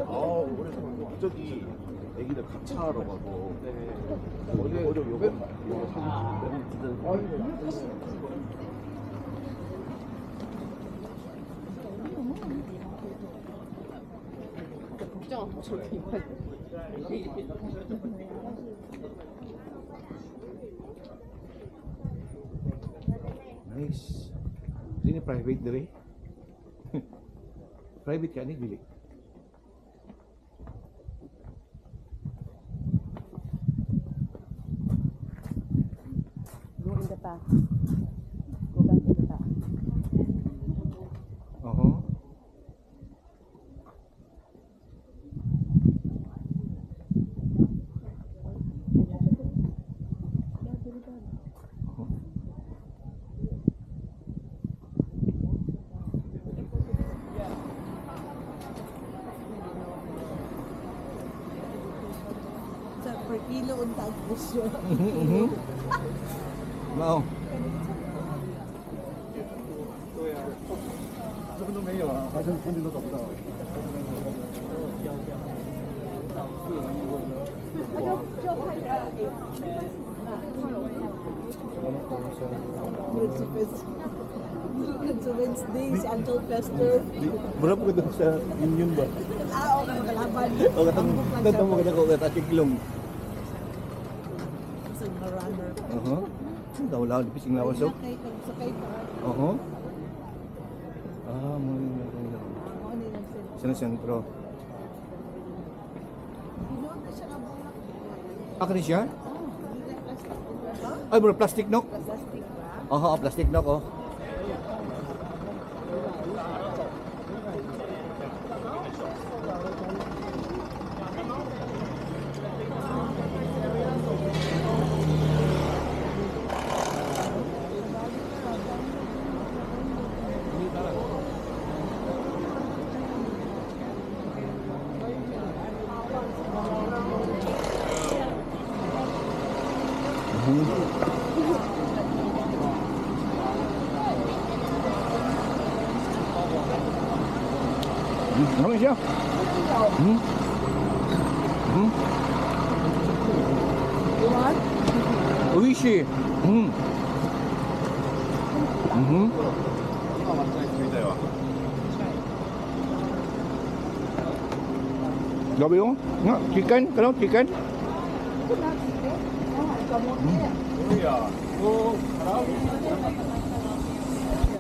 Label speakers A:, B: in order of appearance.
A: 아, 갑자기 애기들 같이 하러 가고. 어제 어제 요거 요거 사진 찍는데.
B: 걱정 저렇게 입어야
A: Nice. Sini private dire. Private ka ni dili?
B: Go in the back. Go back in the back.
A: 어허. 어허.
C: Sa per kilo unta ang presyo.
A: Mao. 这个都没有啊，好像空地都找不到。
C: Sa Wednesday, si Uncle Fester.
A: Mura po kita sa Union ba?
C: Ah, okay, magkalaban.
A: O katong katong mo kita ko kata kiklong.
C: Sa mga runner.
A: Aha. Wala lipis ang lawas so.
C: Sakay ka, sakay ka.
A: Aha. Ah, mo yun.
C: Ako ni lang sila.
A: Sa sentro.
C: Hinuot na siya nga bulak.
A: Ah, kani siya?
C: Oh, hindi na plastic.
A: Ay, mura plastic nok.
C: Plastic ba?
A: Aha, plastic nok oh. Ano siya? Hmm? Hmm?
C: You want?
A: Oishi. Gabi yung nga, chicken, kano chicken?
C: Oh, kamote.